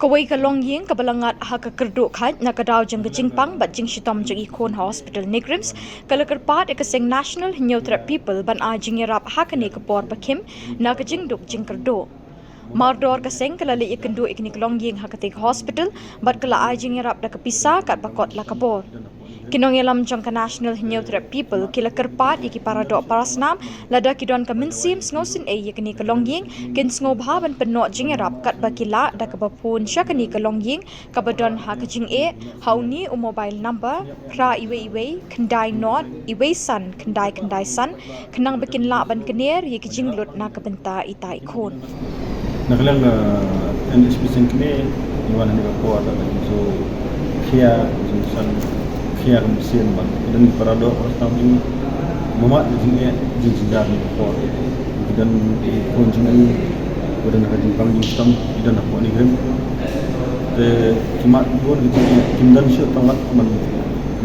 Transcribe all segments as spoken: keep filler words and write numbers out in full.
Kawei ka longïing kaba la ngat ha ka kyrduh khaid na ka daw jong ka jingpang bad jingshitom jong ki khun ha hospital NEIGRIHMS ka la kyrpad ïa ka seng National Hynñiewtrep People ban ai jingïarap ha kane ka por ba khim na ka jingduk jingkyrduh. Mardor ka seng ka la leit ïakynduh ïa kane ka longïing ha katei ka hospital bad ka la ai jingïarap da ka pisa katba kot la ka bor. Ki nongïalam jong ka National Hynñiewtrep People ki la kyrpad ïa ki paradoh parasnam lada ki don ka mynsiem sngewsynei ïa kane ka longïing kin sngewbha ban pynnoh jingïarap katba ki lah da kaba phone sha kane ka longïing kaba don ha ka jingeh ha une u mobile number phra iwei iwei khyndai nod iwei san khyndai khyndai san khnang ba kin lah ban kyner ïa ki jinglut na ka bynta ita i khun. Na ka liang ka N H P Seng Kmie, ngi wan ha kane ka por da ka jingsngewkhia, jingsan khia ka mynsiem bad ki don ki paradoh parasnam jong ngi. Mama ka jingeh jingjynjar ha kane ka por. Ki don ki khun jong ngi, ki don ha ka jingpang jingshitom, ki don hapoh NEIGRIHMS. Te ki mad bun ki jingeh, kim don shuh tang wat ban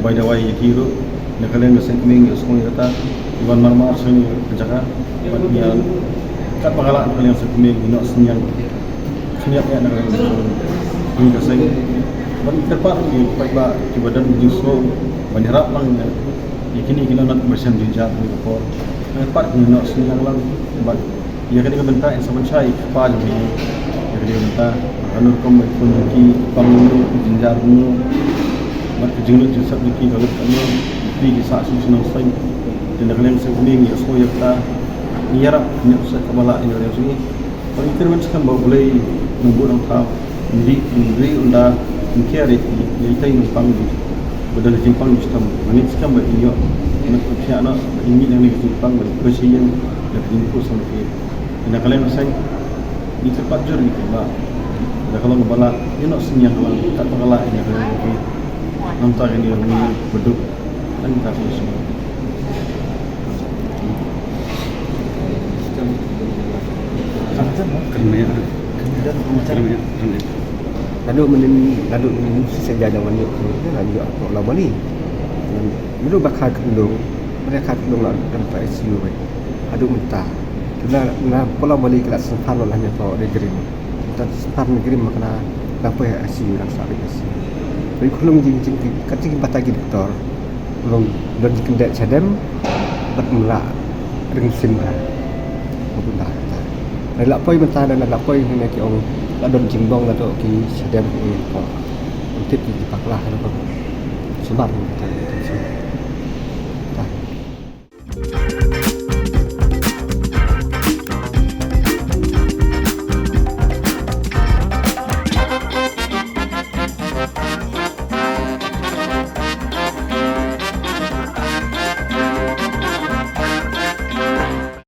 bai dawai ïa ki ruh. Na ka liang ka Seng Kmie ngi ïohsngew ïa kata, ngi wan mar mar sha kane ka jaka bad ngi ïa, katba ka lah na ka liang Seng Kmie ngi noh synñiang khyndiat ïa na ka liang jong ka seng. Bad ngi kyrpad ïa ki paidbah kiba don jingsngew ban ïarap lang ïa kine ki nongnat ba shem jingjar ha kane ka por. Ngi kyrpad ngi noh synñiang lang bad ïa kane ka bynta yn sa pynshai ïa ki kpa jong ngi ïa kane ka bynta. Kano rukom ba ki khun jong ki pang kumno, ki jynjar kumno, bad ka jinglut jingsep jong ki ka lut katno, ki sah sha shnong saiñ. Te na ka liang Seng Kmie ngi ïohsngew ïa kata, ngi ïarap ïa ka sha kaba lah ïa ka liang jong ngi. Bad ngi kyrmen skhem ba U Blei un buh nongthaw, un dih, un dih, un da, un kiar ïa ki, ïa kita i nongpang ba don jingpang jingshitom. Ngi ngeit skhem ba in ïoh, ngi ngeit ba in ïoh na ka jingpang ba in poi sha ïing da ka jingkhuslai. Na ka liang ka seng ngi kyrpad jur ïa ki paidbah da ka long kaba lah, ïa noh synñiang ka long katba ka lah ïa ka long ki. Namar kane ka long ba duk. Tang ka long. Kyrmen ïa. Kyrmen ïa. Naduh mynnin, naduh mynnin shisha jong ngan ïoh, ngan ïoh hapoh Lawmali. Naduh ba kha kyndong, ba kha kyndong la don hapoh I C U wei. Haduh mynta. Te na, na hapoh Lawmali ki la sngewthuh la hynñiewtrep NEIGRIHMS. Te sngewthuh NEIGRIHMS ma kane la poi I C U, la sah I C U. Wei khlung jing jing ki, kat jing ki bata ki doktor. Long don jingkyndit shadem bad mla ring sim ha. Bunda ta. Lai la poi mynta, da la poi ne ki ong la don jingbong la to ki shadem ki ko. Tip ki pakla ha ko. Sumar mynta.